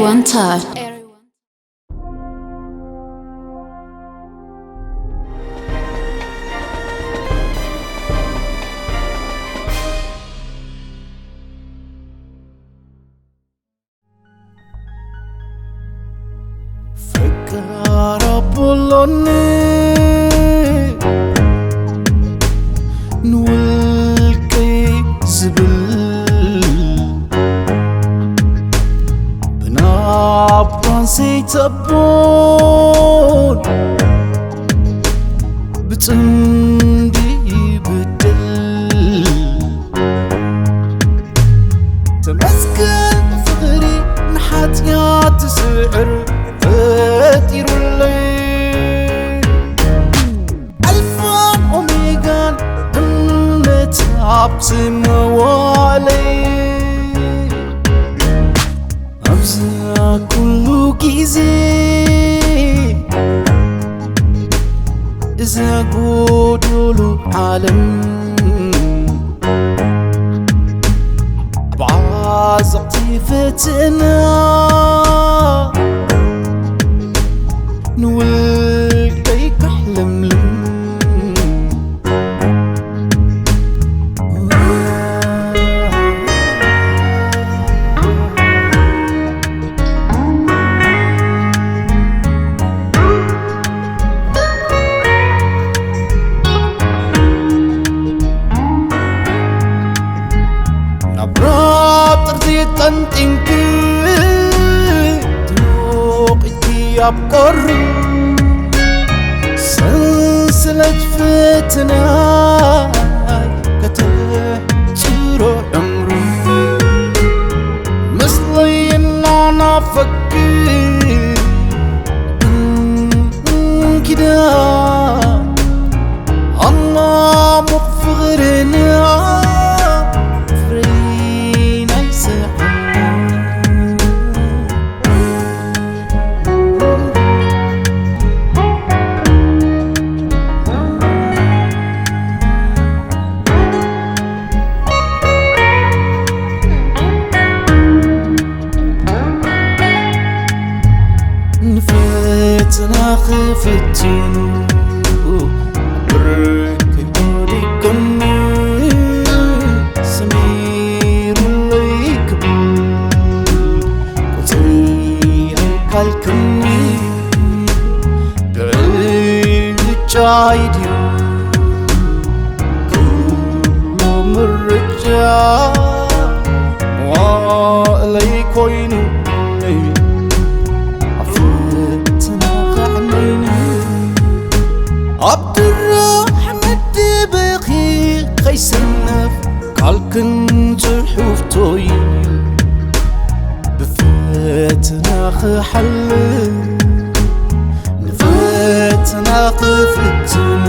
Enter. ፈቃር ኣቦሎኒ ንውልቀይ ዝብል ብናባን ዘይተቦን ብጽምዲ ይብድል። ተመስገን ፍቕሪ ንሓጢኣት ዝስዕር ፈጢሩለይ። ኣልፋን ኦሜጋን እምነት ኣብ ዝመዋለይ። ኣብዚ ኩሉ ግዜ እዛ ጎዶሎ ዓለም ብዓዘቕቲ ፈተና ንውልቀይ ካሕለምልም። ናብ ራብ ጥርዚ ጠንጢንኪ ትውቕቲ ኣብ ቀሩ ሰንሰለት ፈተና ከተሕጽሮ ዕምሩ ምስለይ እናናፈኪ እንኪዳ ኣማሙቕ ፍቕርና ፍሬ ናይ ስሕና። ንፈተና ክፍትኑ ብርክ ወዲቅኒ ሰሚሩለይ ክብል ቁፅሪ ኣይካልክኒ ብዕጫይ ድዩ ኩሉ ምርጫ መዋእለይ ኮይኑ ኣብ ፈተና ከዕነይኒ ኣብ ድራሕ መደበኺ ከይሰነፍ ቃልክን ጽሑፍቶይ ብፈተና ክሓልፍ ንፈተና ክፍትኑ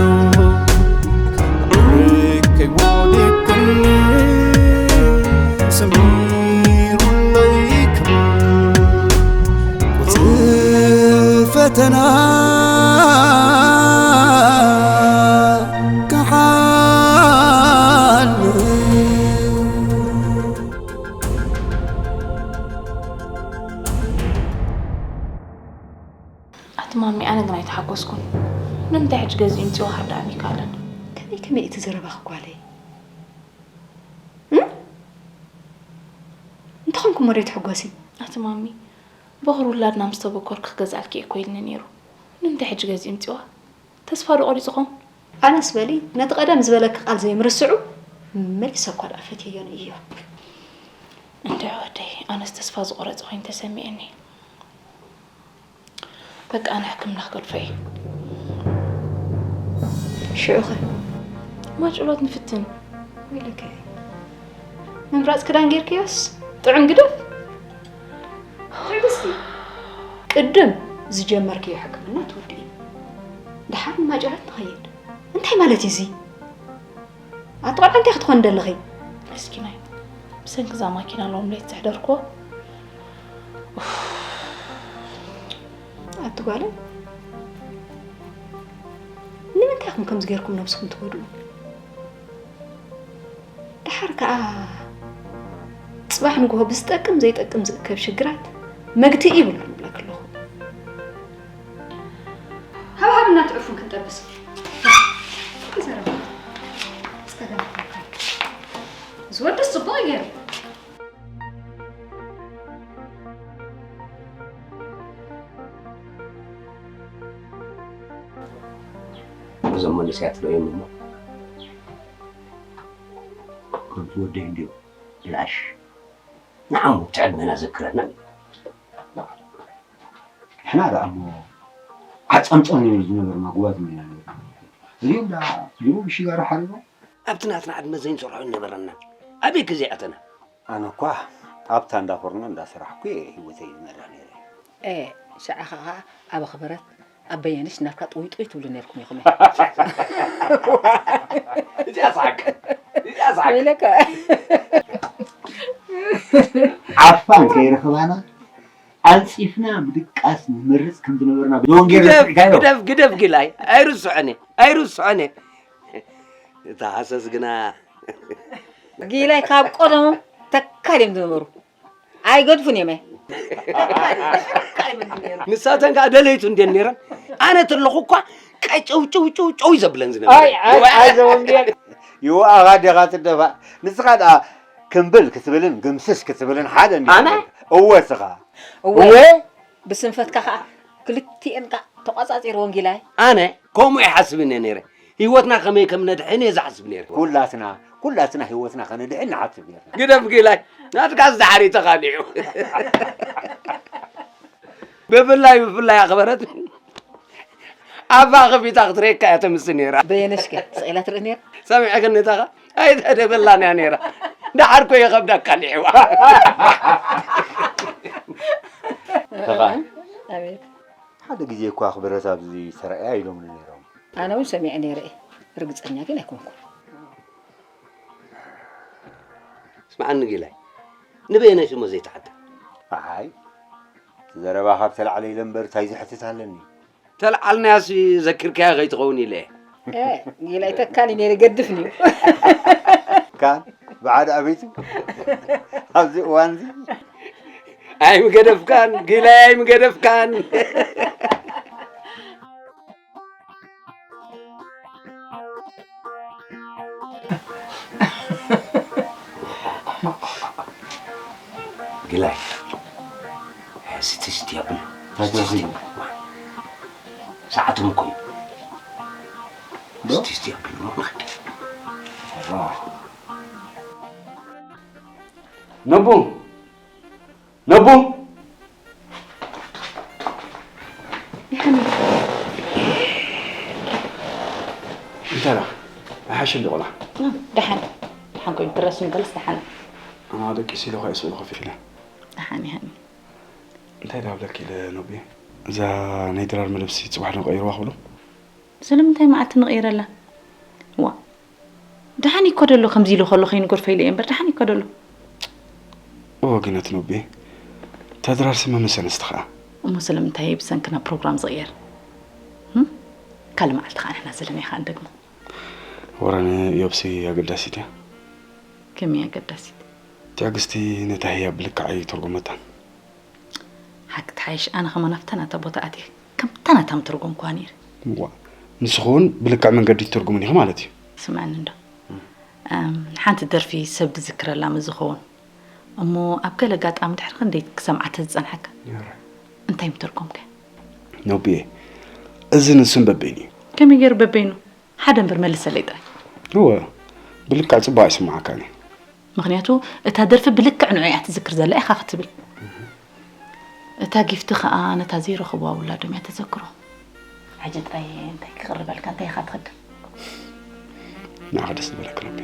ርቀይ ወዲቅኒ ሰሚሩለይ ክብል ቁጽሪ ፈተና ክሓልፍ። ኣቲ ማሚ፣ ኣነ ግን ኣይተሓጎስኩን። ንምንታይ ሕጂ ገዚኡ ምጽዋ ክርዳእኒ ኣይከኣለን? ከመይ ከመይ እቲ ዘረባኺ ጓለይ? እም? እንተኾንኩ እሞ ዶ ትሕጎሲ? ኣቲ ማሚ፣ በኹር ውላድና ምስ ተበኮርኪ ክገዝኣልኪ እየ እኮ ኢልኒ ነይሩ። ንምንታይ ሕጂ ገዚኡ ምጽዋ? ተስፋ ዶ ቆሪጹ ኸውን? ኣነስ በሊ፣ ነቲ ቀደም ዝበለኪ ቃል ዘይምርስዑ መሊሰ እኳ ደኣ ፈትየዮ ነይዮ። እንድዒ ወደይ፣ ኣነስ ተስፋ ዝቖረጸ ኮይኑ ተሰሚዑኒ። በቃ ኣነ ሕክምና ክገድፎ እየ። ሽዑኸ? ማጭሎት ንፍትን። ወይለከ። ምምራጽ ክዳን ጌርክዮስ ጥዑም ግደፍ። ትዕግስቲ። ቅድም ዝጀመርክዮ ሕክምና ትውድኢ። ደሓር ንማጭሎት ንኸይድ። እንታይ ማለት እዩ እዚ? ኣቲ ቆልዓ እንታይ ክትኾኒ ደለኺ? ምስኪናይ። ብሰንኪ እዛ ማኪና ሎም ለይቲ ዘሕደርክዎ። ኡፍ። ኣቲ ጓለይ፣ ንምንታይ ኢኹም ከምዚ ጌርኩም ነብስኹም ትጎድኡ? ደሓር ከኣ ጽባሕ ንግሆ ብዝጠቅም ዘይጠቅም ዝእከብ ሽግራት መግትኢ ይብሉ ይብለክ ኣለኹ። ሃብሃብ እናትዕፉን ክንጠብስ። ይዘረባ። ጸገም ይኾንካ። ዝወድስ ጽቡቕ እዩ ገይሩ። እዞም መንእሰያት ዶ እዮም እሞ? ከምቲ ወደይ እንድዩ ብላሽ ንዓሙ እቲ ዕድመና ዘክረና። ንሕና ደኣ እሞ ዓጸምጸም ንብል ዝነበርና ጉባዝም ኢና ነይርና። እዚኦም ደኣ ጅሩ ብሽጋራ ሓሪቦም። ኣብቲ ናትና ዕድመ ዘይንሰርሖ ኣይነበረናን። ኣበይ ግዜ ኣተና? ኣነ እኳ ኣብታ እንዳ ፎርኖ እንዳሰራሕኩ እየ ህይወተይ ዝመርሕ ነይረ። ኤ፣ ሽዓ ኸዓ ኣብ ኣኽበረት ኣብ በየነሽ እናትካ ጥውይ ጥውይ ትብሉ ነይርኩም ኢኹም። እዚኣ ሰሓቅ። እዚኣ ሰሓቅ። ወይለከ። ዓፋን ከይረኸባና ኣንጺፍና ምድቃስ ንመርጽ ከም ዝነበርና ብወንጌል ግደፍ፣ ረሲዕካዮ። ግደፍ፣ ግደፍ ጊላይ። ኣይርስዖን እየ፣ ኣይርስዖን እየ። እታ ሃሰስ ግና ጊላይ ካብ ቀደሞም ተካል እዮም ዝነበሩ። ኣይገድፉን እዮም። ንሳተን ከዓ ደለይቱ እንድየን ነይረን። ኣነ ተለኹ እኳ ቀጨው ጭው ጭው ጭው ዘብለን ዝነበረ። ኣይ፣ ኣይ፣ ኣይ፣ ዘወንጌል። ይዋኣኻ ዲኻ ትደፋእ? ንስኻ ደኣ ክምብል ክትብልን ግምስስ ክትብልን ሓደ እንዲኻ ኣነ? ነበር። እወ፣ ስኻ። እወ። እወ። ብስንፈትካ ከዓ ክልቲኤን ከዓ ተቋጻጺር ወንጌላይ። ኣነ ከምኡ ይሓስብን እየ ነይረ። ህይወትና ከመይ ከም ነድሕን እየ ዝሓስብ ነይረ። ኩላትና፣ ኩላትና ህይወትና ከነድሕን ንሓስብ ነይርና። ግደፍ ጊላይ፣ ናትካስ ድሓሪ ተኻሊዑ። ብፍላይ፣ ብፍላይ ኣኽበረት ኣፋ ከፊታ ክትርእየካ እያ ተምሲ ነይራ። በየነሽከ ስቕ ኢላ ትርኢ ነይራ? ሰሚዐ ክንታኻ ኣይተደበላን እያ ነይራ። ደሓር ኮ ይኸብዳ ካሊዕዋ። ተኻ። ኣቤት። ሓደ ግዜ እኳ ኣኽበረት ኣብዚ ተራእያ ኢሎምኒ ነይሮም። ኣነ እውን ሰሚዐ ነይረ እየ። ርግጸኛ ግን ኣይኮንኩን። ስምዓኒ ጊላይ፣ ንበየነሽ እሞ ዘይትሓታ። ኣይ፣ ዘረባ ካብ ተላዕለ ኢለ እምበር እንታይ ዝሕትት ኣለኒ? ተልዓልናያሲ ዘኪርካያ ከይትኸውን ኢለ እየ። ኤ፣ ጊላይ ተካሊ ነይረ ገድፍኒ እዩ። ካን ብዓድ ኣቤቱ ኣብዚ እዋንዚ ኣይምገደፍካን፣ ጊላይ ኣይምገደፍካን። ግላይ፣ ስቲ ስቲ ኣብል። እንታይ ስቲ ስቲ። ሰዓቶም እኮ እዩ። ዶ? ስቲ ስቲ ኣብል እሞ ንኸድ። ነቡ! ነቡ! ይሓኒ። እንታይ ደኣ? ኣይሓሸን ድዩ ቆልዓ? ደሓን። ደሓን ኮይኑ ትረስ ምበለስ ደሓን። ኣና ደቂስ ኢለ ኳ ስእሉ ከፊት ኢለ። ደሓን ይሃኒ። እንታይ ደኣ ብለኪ ኢለ ነቢ? እዛ ናይ ድራር መደብሲ ጽባሕ ዶ ቀይርዋ ክብሉ? ስለምንታይ መዓልቲ ንቕይረላ? ዋ፣ ደሓን ይኮደሎ ከምዚ ኢሉ ከሎ ከይንገርፎ ኢለ እየ እምበር፣ ደሓን ይኮደሎ። እወ፣ ግን እቲ ኖቤ፣ እታ ድራር ስመ መሰነስቲ ኸኣ። እሞ ስለምንታይ ብሰንክና ፕሮግራም ዝቕየር? ህም? ካልእ መዓልቲ ኸኣ ንሕና ዘለና ኢኻ ንደግሞ። ወረ ንዮብሲ ኣገዳሲት እያ። ከመይ ኣገዳሲት? ትዕግስቲ ነታ ህያብ ብልክዕ ኣይተርጎመታን። ሓቂ ትሓይሽ፣ ኣነ ከማን ኣብታ ናታ ቦታ ኣትየ ከምታ ናታ ምተርጎምኩዋ ነይረ። እዋ፣ ንስኺ እውን ብልክዕ መንገዲ ትተርጉምኒ ኢኺ ማለት እዩ። ስምዐኒ እንዶ። እም፣ ሓንቲ ደርፊ ሰብ ዝዝክረላ ምስ ዝኸውን እሞ ኣብ ገለ ኣጋጣሚ ድሕሪ ክንደይ ክሰምዓ ተዝጸንሐካ? የረ። እንታይ ምተርጎምከ? ነቡየ፣ እዚ ንሱን በበይኑ እዩ። ከመይ ገይሩ በበይኑ? ሓደ እምበር መልሰለይ ጥራይ። እወ፣ ብልክዕ ጽቡቕ ኣይስምዓካን እዩ። ምኽንያቱ እታ ደርፊ ብልክዕ ንዑ እያ ትዝክር ዘላ ኢኻ ክትብል። እታ ጊፍቲ ኸኣ ነታ ዘይረኸብዋ ውላዶም እያ ተዘክሮ። ሕጂ ጥራይ እንታይ ክቕርበልካ፣ እንታይ ኢኻ ትኽደን? ንዓኻ ደስ ዝበለካ ረቢ።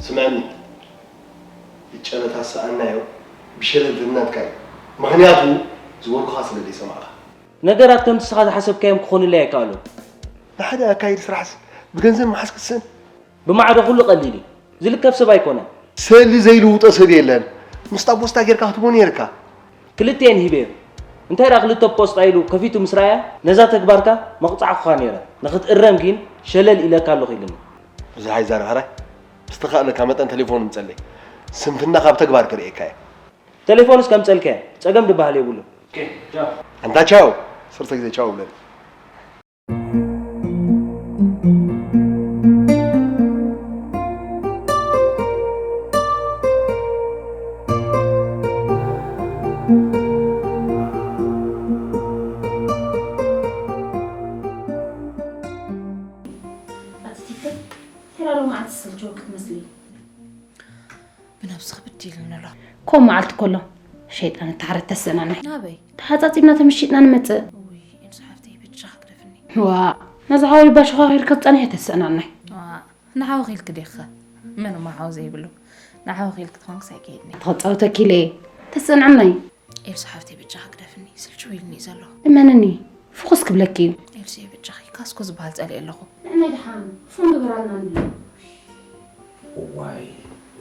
ስምዐኒ፣ እቲ ጨረታ ዝሰኣንናዮ ብሸለል ዘናትካ እዩ። ምኽንያቱ ዝበልኩኻ ስለ ዘይሰማዕካ። ነገራት ከምቲ ንስኻ ዝሓሰብካዮም ክኾኑለይ ኣይከኣሉን። ንሓደ ኣካይዲ ስራሕስ ብገንዘብ ምሓዝ ክትስእን? ብማዕዶ ኩሉ ቀሊል እዩ። ዝልከፍ ሰብ ኣይኮነን። ሰሊ ዘይልውጦ ሰብ የለን። ምስጣ ቦስታ ጌርካ ክትቦ ነይርካ። ክልቲኤን ሂበዮ። እንታይ ደኣ ክልተ ፖስጣ ኢሉ ከፊቱ ምስ ረኣያ፣ ነዛ ተግባርካ መቕጻዕኩኻ ነይረ፣ ንኽትእረም ግን ሸለል ኢለካ ኣለኹ ኢሉኒ። ብዙሕ ኣይዛረብ ሕራይ። ብዝተኻእለካ መጠን ቴሌፎኑ ምጸለይ። ስንፍና ካብ ተግባር ክርእየካ እየ። ቴሌፎንስ ከምጸልካዮ፣ ጸገም ድበሃል የብሉን። ኣንታ ቻው፣ ሰርተ ግዜ ቻው ብለኒ። ኣቲ ቲቲ፣ ተራ ሎማዓንቲ ዝሰልቸወኪ ትመስሊ። ብነብስኺ ብድል ንብሎ። ከምኡ መዓልቲ ከሎ ሸይጣን እተሓረት ተሰናናይ። ናበይ? ተሓጻጺብና ተመሺጥና ንመጽእ። ውይ፣ ኤልሳ ሓፍተይ በጃኺ ግደፍኒ። ዋእ፣ ነዚ ሓወይ ባሸዃኺርኪ ክትጸንሒ ተሰናናይ። ዋእ፣ ንሓውኺ ኢልኪ ዲኺ? መን እሞ ሓው ዘይብሉ? ንሓውኺ ኢልኪ ተኾንክስ ኣይከይድኒ። ተኸጻውተኪ ኢለ እየ። ተሰናናይ። ኤልሳ ሓፍተይ በጃኺ ግደፍኒ፣ ስልችው ኢሉኒ እዩ ዘሎ። እመንኒ፣ ፍኹስ ክብለኪ እዩ። ኤልሲ በጃኺ፣ ካስኮ ዝበሃል ጸሊኤ ኣለኹ። ንዕናይ ደሓን ፎን ግበራልና ንብሎ። እዋይ፣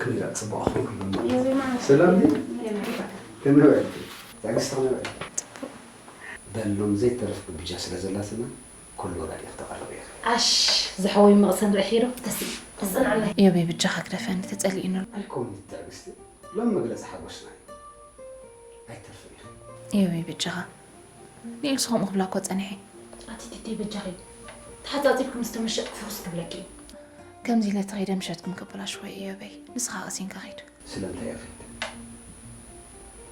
ከመይ ኢላ ጽቡቕ ኣኾንኩም እሞ። የዜማ። ሰላም ድዩ? የዜማ። ከመይ ውዒልኪ? ትዕግስቲ ከመይ ውዒልኪ? ጽቡቕ። በሎም ዘይተረፍ ግብጃ ስለ ዘላትና፣ ኩሉ ወራዲ ክተቐርብ ኢኺ። ኣሽ፣ ዝሓወይ መቕሰን ርኢኺ ዶ? ተስ-፣ ተስንዓለይ። እዮበይ፣ ብጃኻ ግደፈኒ፣ ተጸሊእኒ ኣሎ። ኣይኮን ትዕግስቲ፣ ሎም መግለጺ ሓጎስና እዩ። ኣይተርፍን ኢኺ። እዮበይ፣ ብጃኻ። ንኤልሲ ከምኡ ክብላ እኮ ጸኒሐ። ኣቲ ቲቲ በጃኺ፣ ተሓጻጺብኪ ምስ ተመሸጥኪ ፍኹስ ክብለኪ እዩ። ከምዚ ኢለ ተኸይደ ምሸትኩም ከበላሽዎ እዮበይ፣ ንስኻ ቀሲንካ ኺድ። ስለምንታይ እየ ኺድ?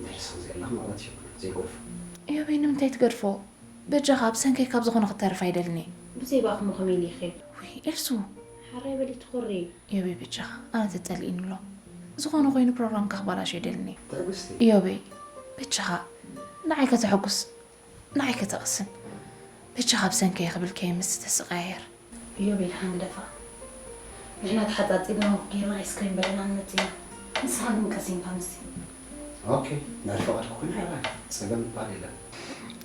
ንኤልሲ ከምዚ ኢላ ማለት እዩ፣ ዘይገድፎ። እዮበይ፣ ንምንታይ ትገድፎ? በጃኻ፣ ብሰንከይ ካብ ዝኾነ ክተርፍ ኣይደልን እየ። ብዘይ ብኣኹም ከመይ ኢለ ይኸይድ? ውይ፣ ኤልሱ። ሓራይ በሊ ትኾሪ። እዮበይ፣ በጃኻ፣ ኣነ ተጸሊእኒ ኣሎ። ዝኾነ ኮይኑ ፕሮግራምካ ክበላሾ ኣይደልን እየ። ትዕግስቲ። እዮበይ፣ በጃኻ፣ ንዓይ ከተሐጉስ። ንዓይ ከተቕስን። በጃኻ ብሰንከይ ክብል ከይምስ ተስቓየር። እዮብ ኢልካ ግደፋ። ንሕና ተሓጻጺብና ወክ ጌርና ኣይስክሪም በሊዕና ንመጽእ ኢና። ንስኻ ግን ቀሲንካ ምስቲ። ኦኬ፣ ናይ ፍቓድኪ ኮይና ይርኣይ። ጸገም ዝበሃል የለን።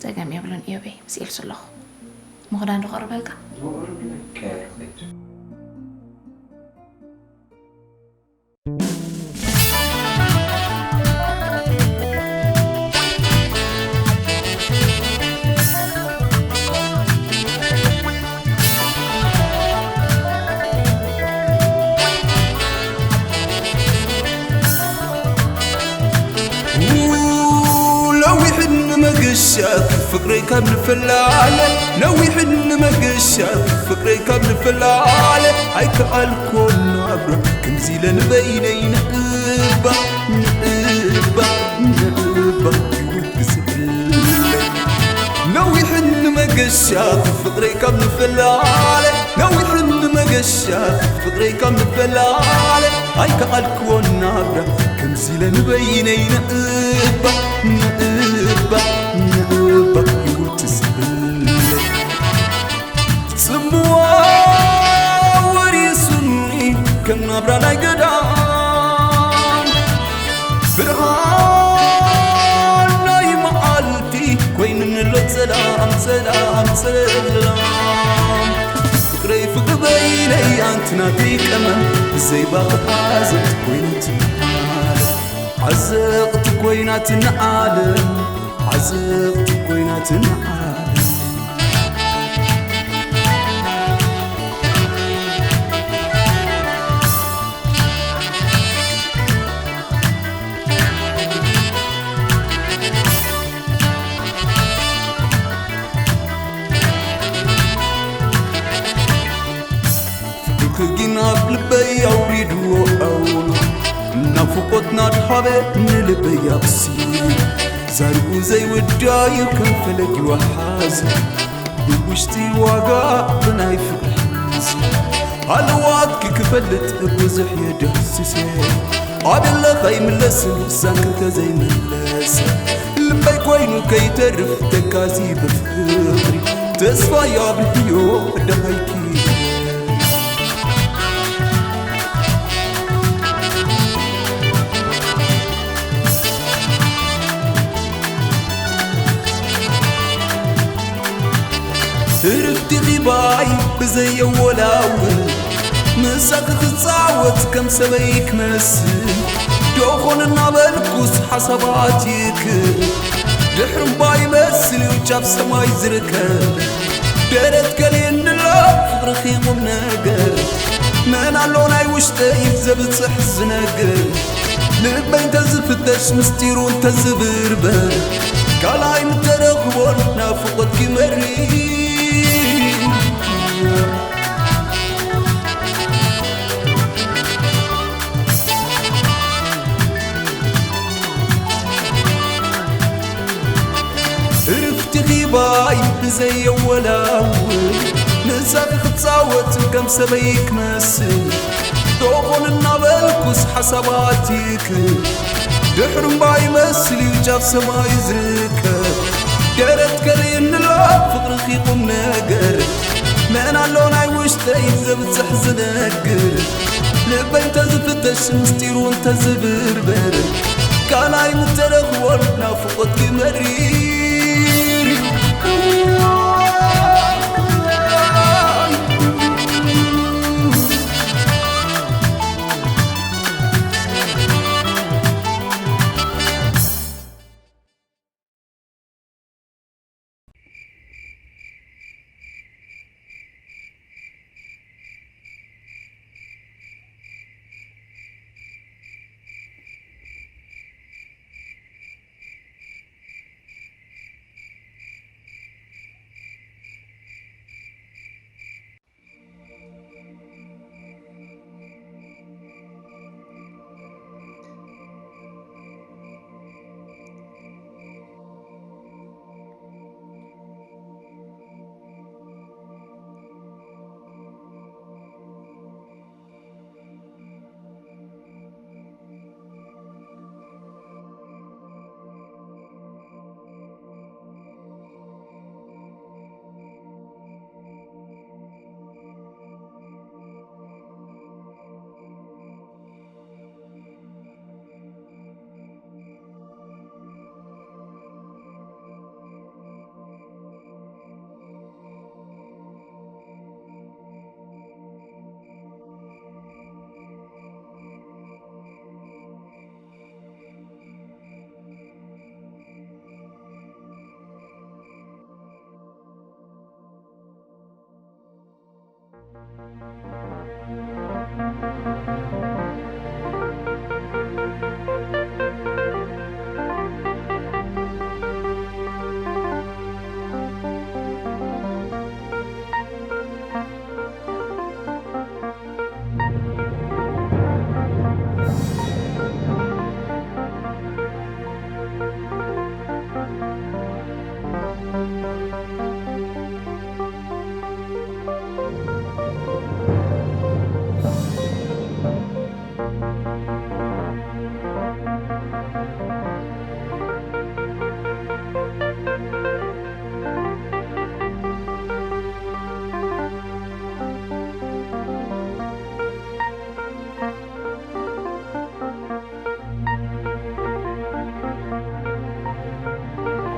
ጸገም የብሉን እዮበይ፣ ምስ ኤልሱ ኣለኹ። ምኽዳን ዶ ቀርበልካ? ቀርበለይ። ቀርበለይ። ነዊሕን ንመገሻ ፍቕረይ ካብ ንፈላለ፣ ነዊሕን ንመገሻ ፍቕረይ ካብ ንፈላለ፣ ኣይከኣልኩን ናብራ ከምዚ ኢለ ንበይነይ ንእባ፣ ንእባ፣ ንእባ ይውድ ዝብለይ። ነዊሕን ንመገሻ ፍቕረይ ካብ ንፈላለ፣ ነዊሕን ንመገሻ ፍቕረይ ካብ ንፈላለ፣ ኣይከኣልኩዎን ናብራ ከምዚ ኢለ ንበይነይ ንእባ፣ ንእባ፣ ንእባ ይውድ ዝብለይ። ጽምዋ ወሪሱኒ ከም ናብራ ናይ ገዳም፣ ብርሃን ናይ መዓልቲ ኮይኑኒ ኣሎ ጸላም፣ ጸላም፣ ጸላም። ፍቕረይ ፍቕሪ በይነይ ኣንቲ ናተይ ቀመም፣ ብዘይ ባኺ ዓዘቕቲ ኮይናትኒ ዓለም፣ ዓዘቕቲ ኮይናትኒ ዓለም፣ ዓዘቕቲ ኮይናትኒ ዓለም። ፍቅርኪ ግን ኣብ ልበይ ኣውሪድዎ ኣውሎ፣ ናፍቆትና ድሃበ ንልበይ ኣቕሲኑ። ዛሪቡ ዘይውዳእ እዩ ከም ፈለግ ይወሓዝ፣ ብውሽጢ ዋጋ ብናይ ፍቅሪ ሕምስ። ሃለዋትኪ ክፈልጥ ብዙሕ የደስሰ፣ ኣብ የለኻ ይምለስን ዛንኪ እንተዘይምለሰ። ልበይ ኮይኑ ከይተርፍ ተካዚ ብፍቅሪ፣ ተስፋ ኣብርህዮ ደሃይኪ። ህርፍቲ ኺባይ ብዘየወላውል፣ ምሳኺ ክጻወት ከም ሰበይ ክመስል፣ ዶኾን እናበልኩስ ሓሳባት ይክል። ድሕሪ እምባ ይመጽ ጫፍ ሰማይ ዝርከብ ደረት ከልየንላ ፍቕርኺ ቁም ነገር መን ኣሎ ናይ ውሽጠይ ዘብጽሕ ዝነግር ልበይ እንተዝፍተሽ ምስጢሩ እንተዝብርበር ካልኣይ ምተረኽቦን ናፍቖት ይመሪ እርፍቲ ኺባይ ብዘየወላውል ምሳኺ ክጻወት ከም ሰበይ ክመስል ዶኾን እናበልኩስ ሓሳብ ኣቲክ ድሕሪ እምባ ይመስል እዩ ጫፍ ሰማይ ዝርከብ ደረት ከልየንላ ፍቕርኺ ቁም ነገር መን ኣሎ ናይ ውሽጠይ ዘብጽሕ ዝነግር ልበይ እንተዝፍተሽ ምስጢሩ እንተዝብርበር ካልኣይ ምተረኽቦን ናፍቖት ክመሪር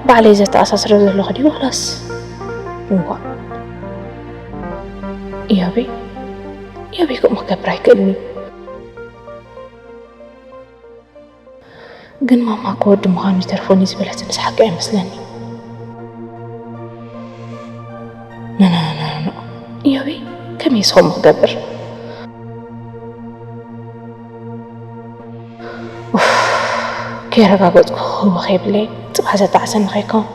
ባዕለይ ዘተኣሳስረ ዘለኹ ድዩ ዋላስ? እዋእ፣ እዮበይ፣ እዮበይ ከምኡ ክገብር ኣይክእልን እዩ። ግን ማማ እኮ ወዲ ምዃኑ ይተርፎኒ ዝበለትንስ ሓቂ ኣይመስለኒ። ነነነነነ፣ እዮበይ፣ ከመይ ስኸም ክገብር? ኡፍ፣ ከየረጋገጽኩ ክህቦ ከይብለይ ጽባሕ ዘጣዕሰኒ ከይከውን።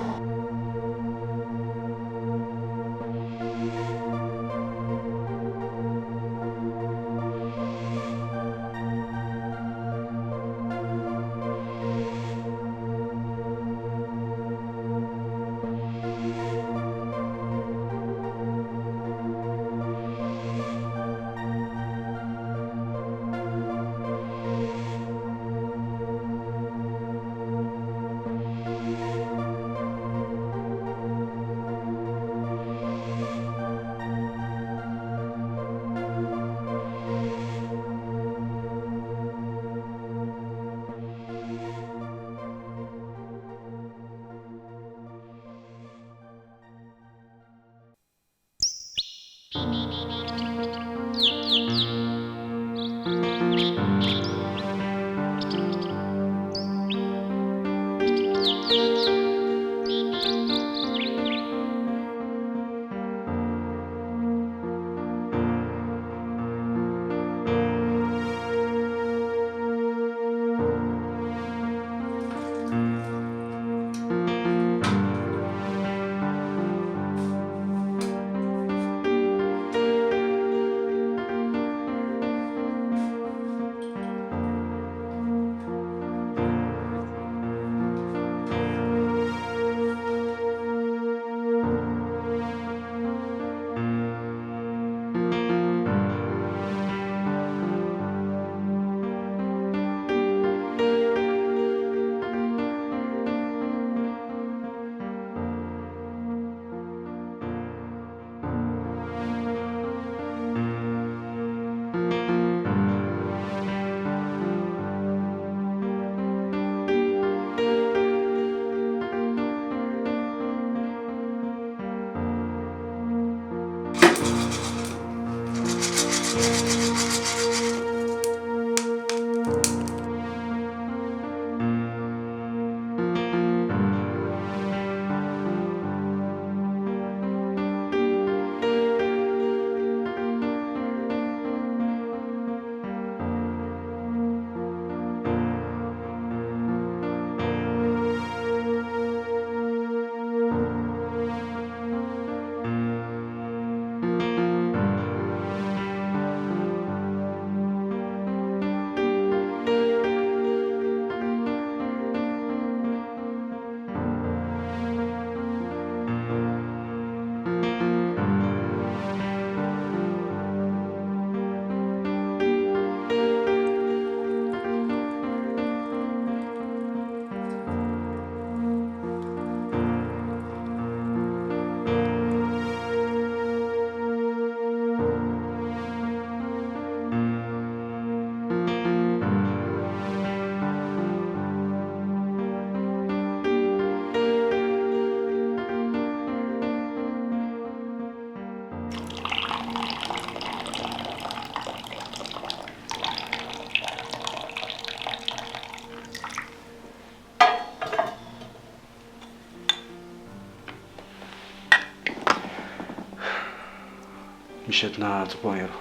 ምሸትና ጽቡቕ ነይሩ።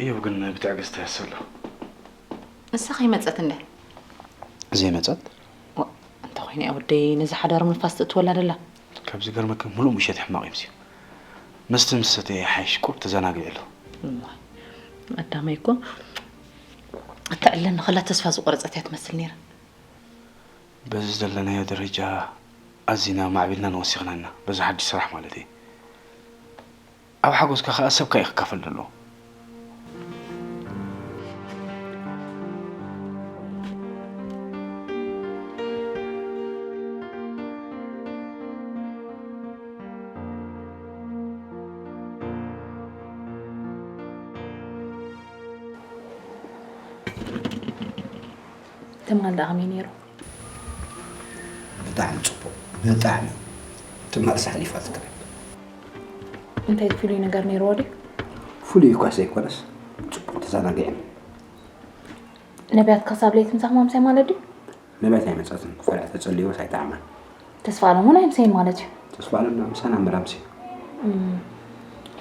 እዮብ ግን ብትዕግስቲ ይሕስብ ኣሎ። ንሳ ከይመጸት እንደ ዘይመጸት? ዋ፣ እንተኾይነ እያ ወደይ ነዚ ሓዳር ምንፋስ ትእትወላ ደላ። ካብ ዝገርመኪ ምሉእ ምሸት ሕማቕ ይምስዩ። መስተ ምስ ሰተየ ይሓይሽ፣ ቁሩብ ተዘናጊዑ ኣሎ። እዋ፣ ቀዳማይ እኮ እተዕለኒ ከላ ተስፋ ዝቆረጸት እያ ትመስል ነይራ። በዚ ዘለናዮ ደረጃ ኣዚና ማዕቢልናን ወሲኽናን ኢና፣ በዚ ሓድሽ ስራሕ ማለት እየ። ኣብ ሓጎስካ ከኣ ሰብካ እዩ ክካፈል ዘለዎ። ትማል ደኣ ከመይ ነይሩ? ብጣዕሚ ጽቡቕ፣ ብጣዕሚ። ትማልስ ሓሊፋ ትግራይ። እንታይ ፍሉይ ነገር ነይርዎ ድዩ? ፍሉይ እኳ ዘይኮነስ ጽቡቕ ተዘናጊዕና። ነቢያት ክሳብ ለይቲ ምሳኹም ኣምስያ ማለት ድዩ? ነቢያት ኣይመጸትን፣ ቆልዓ ተጸልዮስ ኣይጠዓማን። ተስፋ ኣለም እውን ኣይምሰይን ማለት እዩ። ተስፋ ኣለም ናብ ምሳና ምራምሲ።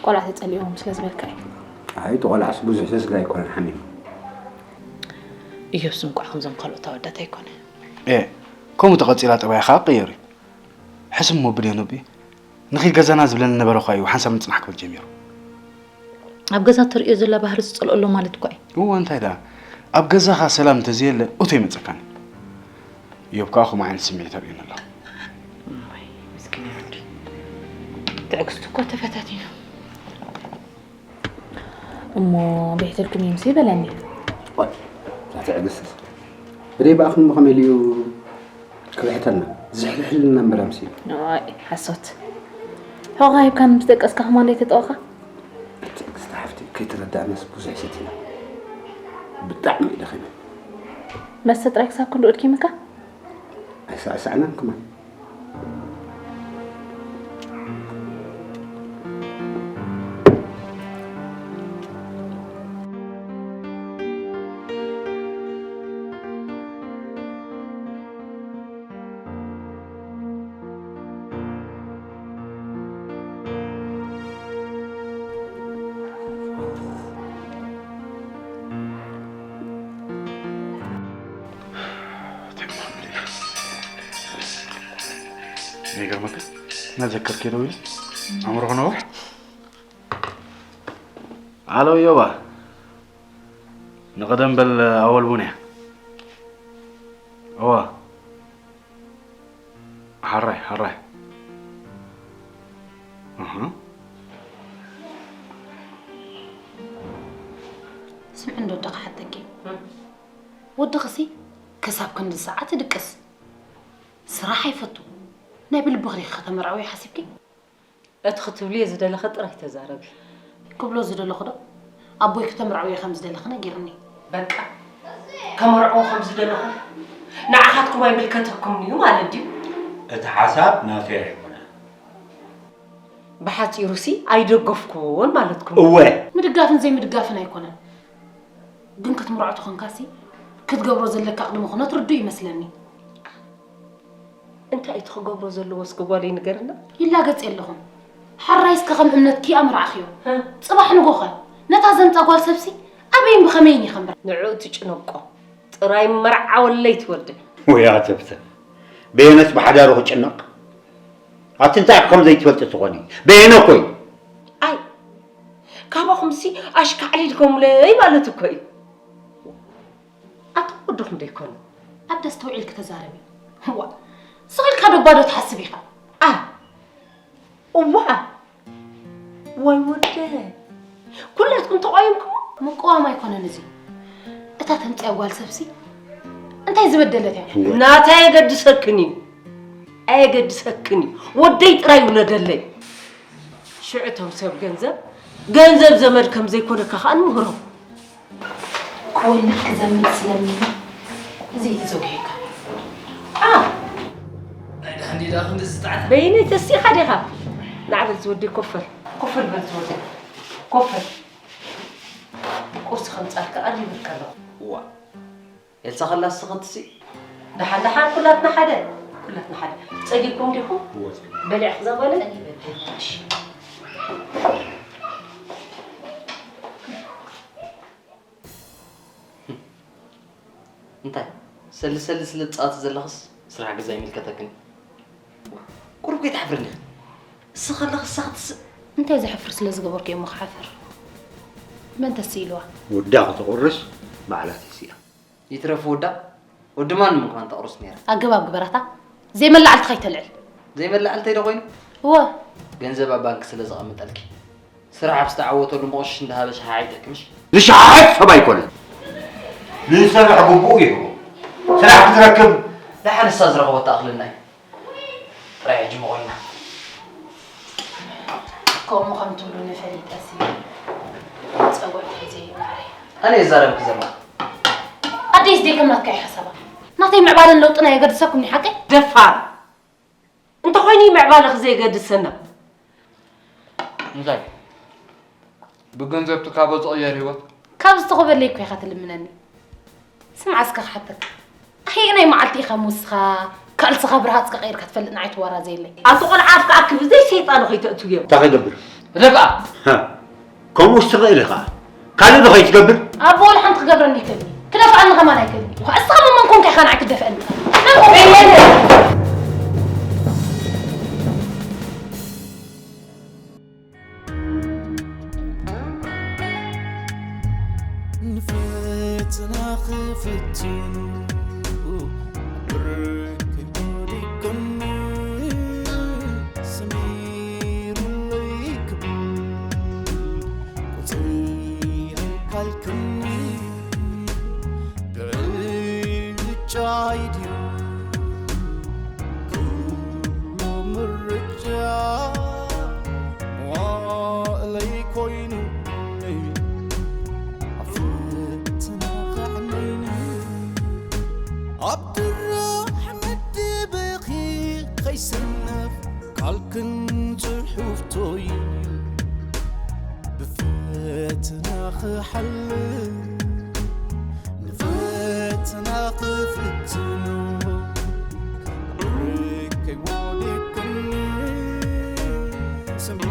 ቆልዓ ተጸሊዎም ስለ ዝበልካ እዩ። ኣይ እቲ ቆልዓስ ብዙሕ ዘስጋ ኣይኮነን ሓሚሙ። እዮብስ እንቋዕ ከምዞም ካልኦት ኣወዳት ኣይኮነ። ኤ ከምኡ ተቐጺላ ጠባይ ኸዓ ክቕየር እዩ። ሕስም ወብድ የኑቢ ንኺድ ገዛና ዝብለኒ ነበረ እኳ እዩ ሓንሳብ ምጽናሕ ክብል ጀሚሩ። ኣብ ገዛ ተርእዮ ዘላ ባህሪ ዝጸልኦ ኣሎ ማለት እኳ እዩ። እወ እንታይ ደኣ ኣብ ገዛኻ ሰላም እንተዘየለ እቶ ይመጸካኒ። እዮብ ከኣ ከምኡ ዓይነት ስምዒት ኣርእዩኒ ኣሎ። ወይ ምስኪን ወዲ ትዕግስቱ እኮ ተፈታቲኑ። እሞ ቤሕተልኩም ይምሲ በለኒ። እዛ ትዕግስትስ ብደይ ብኣኽን ብኸመይ ኢሉ ክብሕተና ዝሕልሕልና እምበር ኣምሲ። ኣይ ሓሶት። ሕቖኻ ሂብካ ምስ ደቀስካ ከማን ደይተጠወኻ? ትዕግስቲ ሓፍቲ ከይተረዳእናስ ብዙሕ ሰቲና። ብጣዕሚ እዩ ደኺመ። መስተ ጥራይ ክሳብ ክንድኡ ኣድኪምካ? ኣይሳዕሳዕናን ከማን። ይገርመካ እናዘከርክ ደው ኢሉ ኣእምሮኹ ነውሕ። ኣሎ ዮባ፣ ንቐደም በል ኣወል ቡን እያ። እዋ፣ ሓራይ ሓራይ። ስምዒ እንዶ ወዲ ክሓተኪ፣ ወድኺሲ ክሳብ ክንዲ ሰዓት ይድቅስ፣ ስራሕ ኣይፈቱ። ናይ ብልብኺ ዲኺ ከተመርዕውዮ ሓሲብኪ? እቲ ክትብልዮ ዝደለኺ ጥራይ ተዛረቢ። ክብሎ ዝደለኹ ዶ ኣቦይ ክተምርዕውዮ ከም ዝደለኺ ነጊሩኒ። በቃ ከመርዕዎ ከም ዝደለኹ ንዓኻትኩም ኣይምልከተኩምን እዩ ማለት ድዩ? እቲ ሓሳብ ናተይ ኣይኮነን። ብሓጺሩሲ ኣይደገፍኩዎን ማለትኩም እዩ። እወ። ምድጋፍን ዘይምድጋፍን ኣይኮነን። ግን ክትምርዖ ተኾንካሲ ክትገብሮ ዘለካ ቅድመ ኩነት ርዱእ ይመስለኒ። እንታይ እቲ ክገብሮ ዘለዎ እስኪ ጓለይ ንገርና? ይላገጽ የለኹን። ሕራይ እስከ ከም እምነትኪ ኣምርዓኽዮ። ጽባሕ ንጎኸ ነታ ዘንጻ ጓል ሰብሲ ኣበይን ብኸመይን እየ ከምብራ? ንዕኡ ትጭነቆ ጥራይ መርዓወለይ ትወልደ። ወይ ኣተብተ በየነስ ብሓዳሩ ክጭነቕ ኣቲ እንታይ ከም ዘይትፈልጢ ትኾኒ በየነ ኮይ ኣይ ካባኹምሲ ኣሽካዕሊ ድገሙለይ ማለት እኮ እዩ። ኣታ ወድኹም ዶ ይኮኑ? ኣደ ኣስተውዒልኪ ተዛረቢ። እዋ ስቕ ኢልካ ዶ ባዶ ትሓስብ ኢኻ? ኣ እዋ ዋይ ወደ ኩላትኩም ተቋይምኩም ምቅዋም ኣይኮነን እዚ እታ ተምፅያ ጓል ሰብሲ እንታይ ዝበደለት እያ? ናተይ ኣየገድሰክን እዩ ኣየገድሰክን እዩ ወደይ ጥራይ ውለደለይ ሽዑ እቶም ሰብ ገንዘብ ገንዘብ ዘመድ ከም ዘይኮነካ ከዓ ንምህሮም ክወልድ ክዘምድ ስለምንና እዚ እዩ ተዘውጊሕካ። በይነይ ተሲኻ ዲኻ? ናዕበል ዝወደይ ኮፈል ኮፈል በል ዝወደይ ኮፈል ቁርሲ ከምፃልካ ቀሪብልካ ኣለኹ። ዋ ኤልሳ ከላ ስኽትሲ ደሓን ደሓን ኩላትና ሓደ ኩላትና ሓደ ጸጊብኩም ዲኹም? በሊዕክ ዛጓለ? እሺ ሰልሰል ስለ ትጻወቲ ዘለኽስ ስራሕ ገዛ ይምልከተክን። ቁሩብ ከይትሓፍርኒ። እስኻ ኣለኽስ ሳኽትስ እንታይ ዘሕፍር ስለ ዝገበርኩ እየ እሞ ክሓፍር? መን ተስኢልዋ? ወዳ ከተቑርስ ባዕላ ተሲኣ። ይትረፍ ወዳ ወዲ ማንም እንኳን ተቕርስ ነይራ። ኣገባብ ግበራታ ዘይመላዕልቲ ከይተልዕል። ዘይመላዕልተይ ዶ ኮይኑ? እወ ገንዘብ ኣብ ባንክ ስለ ዘቐምጠልኪ ስራሕ ኣብ ዝተዓወተሉ መቕሽሽ እንዳሃበ ሸሓ ኣይጠቅምሽ። ዝሸሓት ሰብ ኣይኮነን። ንዝሰርሕ ግቡኡ ይህቦ። ስራሕ ክትረክብ ደሓን እሳ ዝረኸቦ ተኣኽለና እዩ። ጥራይ ሕጂ መቖልና። ከምኡ ከም ትብሉኒ ፈሊጠሲ ፀወት ሒዘ እዩ ማዕረይ። ኣነ ይዛረብኪ ዘላ ኣደይስ ደይ ከም ናትካ እዩ ሓሳባ ናተይ ምዕባለን ለውጥና የገድሰኩም ኒ ሓቀይ ደፋር እንተኾይኑ ምዕባለኺ ዘየገድሰና እንታይ ብገንዘብ ትካቦ ዝቕየር ህይወት ካብ ዝተኾበለይ እኮ ኢኻ ትልምነኒ ስምዓ እስከ ክሓተካ ኣኸይናይ መዓልቲ ኢኻ ምስኻ ካልስኻ ብርሃፅካ ቀይርካ ትፈልጥ ንዓይ ትዋራ ዘየለይ ኣቲ ቆልዓ ኣፍካ ኣክብ ዘይ ሰይጣን ኸይተእትውዮ እንታይ ክገብር ረብኣ ከምኡስ ትኽእል ኢኻ ካልእ ዶ ከይትገብር ኣቦ ወላ ሓንቲ ክገብረኒ ይክእልኒ ክደፍኣኒ ከማን ኣይክእልኒ እኳ እስኻ መመን ኮንካ ኢኻ ንዓይ ክትደፍአኒ መን ኮንካ ንፈተና ክፍትኑ ብርክ ወዲቅኒ ሰሚሩለይ ክብል ቁፅሪ ካልክኒ ብዕጫይ ድዩ ኩሉ ምርጫ መዋእለይ ኮይኑ ኣብ ፈተና ከዕነይኒ ኣብ ድራሕ መደበኺ ከይሰነፍ ካልክን ጽሑፍቶይ ብፈተና ክሓልፍ ንፈተና ክፍትኑ ርከይ ወዲቅኒ ስሚ